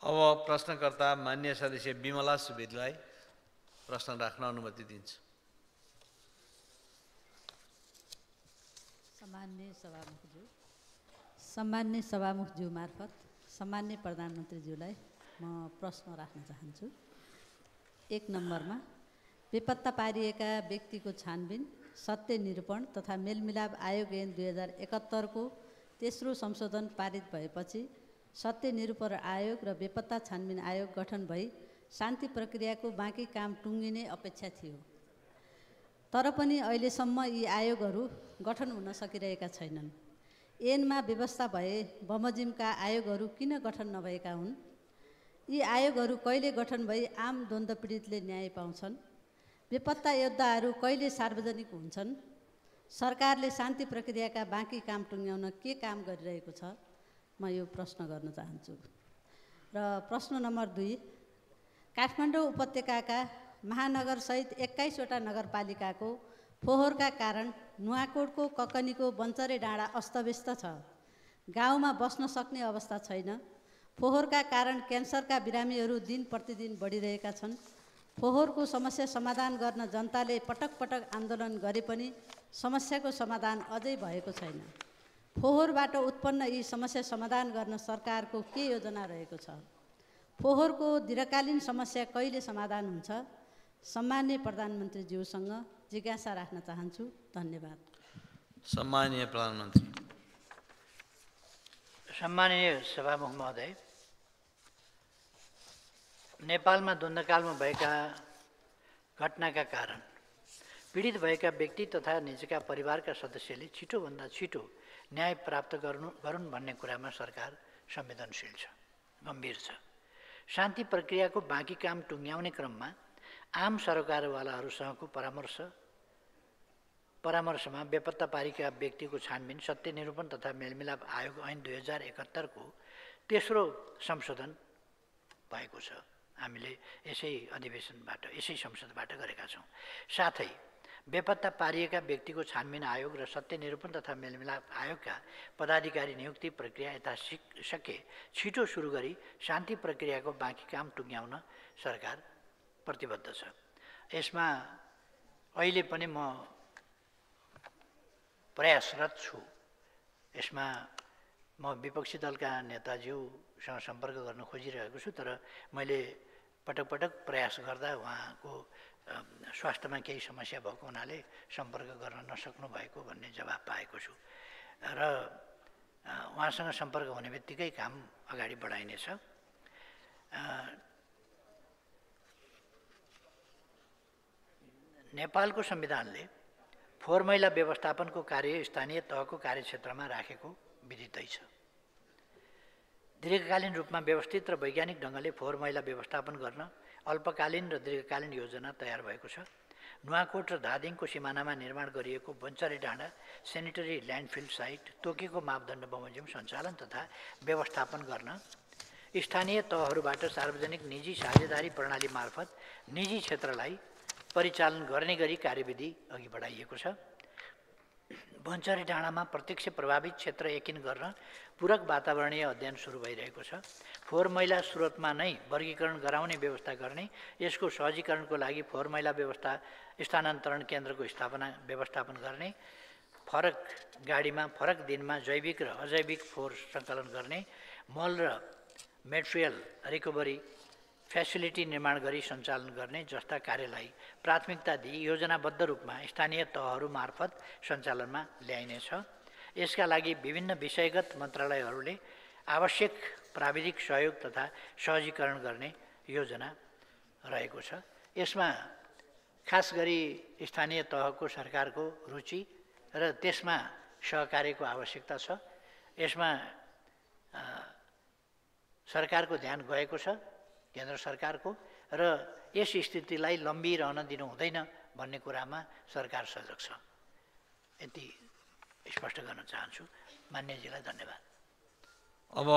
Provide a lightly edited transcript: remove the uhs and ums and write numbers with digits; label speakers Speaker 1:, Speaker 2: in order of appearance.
Speaker 1: अब प्रश्नकर्ता मान्य सदस्य बिमला सुवेदीलाई प्रश्न राख्न अनुमति दिन्छु।
Speaker 2: सम्मान्य सभामुखज्यू मार्फत सम्मान्य प्रधानमन्त्रीज्यूलाई म प्रश्न राख्न चाहन्छु। 1 नम्बरमा बेपत्ता पारिएका व्यक्तिको छानबिन, सत्य निरूपण तथा मेलमिलाप आयोग ऐन 2071 को तेस्रो संशोधन पारित भएपछि सत्य निरूपण आयोग र बेपत्ता छानबिन आयोग गठन भई शान्ति प्रक्रियाको बाँकी काम टुङ्गिने अपेक्षा थियो। तर पनि अहिलेसम्म यी आयोगहरू गठन हुन सकिरहेका छैनन्। ऐनमा व्यवस्था भए बमोजिमका आयोगहरू किन गठन नभएका हुन्? यी आयोगहरू कहिले गठन भई आम द्वन्द्व पीडितले न्याय पाउँछन्? बेपत्ता योद्धाहरू कहिले सार्वजनिक हुन्छन्? सरकारले शान्ति प्रक्रियाका बाँकी काम टुङ्ग्याउन के काम गरिरहेको छ? म यो प्रश्न गर्न चाहन्छु। र प्रश्न नम्बर 2, काठमाडौँ उपत्यकाका महानगरसहित 21 वटा नगरपालिकाको फोहोरका कारण नुवाकोटको ककनीको बन्चरे डाँडा अस्तव्यस्त छ। गाउँमा बस्न सक्ने अवस्था छैन। फोहोरका कारण क्यान्सरका बिरामीहरू दिन प्रतिदिन बढिरहेका छन्। फोहोरको समस्या समाधान गर्न जनताले पटक पटक आन्दोलन गरे पनि समस्याको समाधान अझै भएको छैन। फोहोरबाट उत्पन्न यी समस्या समाधान गर्न सरकारको के योजना रहेको छ? फोहोरको दीर्घकालीन समस्या कहिले समाधान हुन्छ? सम्मान्य प्रधानमन्त्रीज्यूसँग जिज्ञासा राख्न चाहन्छु। धन्यवाद।
Speaker 1: सम्माननीय प्रधानमन्त्री।
Speaker 3: सम्माननीय सभामुख महोदय, नेपालमा द्वन्द्वकालमा भएका घटनाका कारण पीडित भएका व्यक्ति तथा निजका परिवारका सदस्यले छिटोभन्दा छिटो न्याय प्राप्त गरून् भन्ने कुरामा सरकार संवेदनशील छ, गम्भीर छ। शान्ति प्रक्रियाको बाँकी काम टुङ्ग्याउने क्रममा आम सरोकारवालाहरूसँगको परामर्शमा बेपत्ता पारेका व्यक्तिको छानबिन, सत्य निरूपण तथा मेलमिलाप आयोग ऐन 2071 को तेस्रो संशोधन भएको छ। हामीले यसै अधिवेशनबाट, यसै संसदबाट गरेका छौँ। साथै बेपत्ता पारिएका व्यक्तिको छानबिन आयोग र सत्य निरूपण तथा मेलमिलाप आयोगका पदाधिकारी नियुक्ति प्रक्रिया यथाशक्य छिटो सुरु गरी शान्ति प्रक्रियाको बाँकी काम टुङ्ग्याउन सरकार प्रतिबद्ध छ। यसमा अहिले पनि म प्रयासरत छु। यसमा म विपक्षी दलका नेताज्यूसँग सम्पर्क गर्न खोजिरहेको छु, तर मैले पटक पटक प्रयास गर्दा उहाँको स्वास्थ्यमा केही समस्या भएको हुनाले सम्पर्क गर्न नसक्नु भएको भन्ने जवाब पाएको छु र उहाँसँग सम्पर्क हुने बित्तिकै काम अगाडि बढाइनेछ। नेपालको संविधानले फोहोर मैला व्यवस्थापनको कार्य स्थानीय तहको कार्यक्षेत्रमा राखेको विदितै छ। दीर्घकालीन रूपमा व्यवस्थित र वैज्ञानिक ढङ्गले फोहोर मैला व्यवस्थापन गर्न अल्पकालीन र दीर्घकालीन योजना तयार भएको छ। नुवाकोट र धादिङको सिमानामा निर्माण गरिएको बन्चरे डाँडा सेनिटरी ल्यान्डफिल साइट तोकेको मापदण्ड बमोजिम सञ्चालन तथा व्यवस्थापन गर्न स्थानीय तहहरूबाट सार्वजनिक निजी साझेदारी प्रणाली मार्फत निजी क्षेत्रलाई परिचालन गर्ने गरी कार्यविधि अघि बढाइएको छ। बन्चरे डाँडामा प्रत्यक्ष प्रभावित क्षेत्र एकिन गर्न पूरक वातावरणीय अध्ययन सुरु भइरहेको छ। फोहोर मैला स्रोतमा नै वर्गीकरण गराउने व्यवस्था गर्ने, यसको सहजीकरणको लागि फोहोर मैला स्थानान्तरण केन्द्रको व्यवस्थापन गर्ने, फरक गाडीमा फरक दिनमा जैविक र अजैविक फोहोर सङ्कलन गर्ने, मल र मेटेरियल रिकभरी फेसिलिटी निर्माण गरी सञ्चालन गर्ने जस्ता कार्यलाई प्राथमिकता दिई योजनाबद्ध रूपमा स्थानीय तहहरू मार्फत सञ्चालनमा ल्याइनेछ। यसका लागि विभिन्न विषयगत मन्त्रालयहरूले आवश्यक प्राविधिक सहयोग तथा सहजीकरण गर्ने योजना रहेको छ। यसमा खास गरी स्थानीय तहको सरकारको रुचि र त्यसमा सहकार्यको आवश्यकता छ। यसमा सरकारको ध्यान गएको छ, केन्द्र सरकारको, र यस स्थितिलाई लम्बिरहन दिनु हुँदैन भन्ने कुरामा सरकार सजग छ। यति स्पष्ट गर्न चाहन्छु। मान्यजीलाई धन्यवाद।
Speaker 1: अब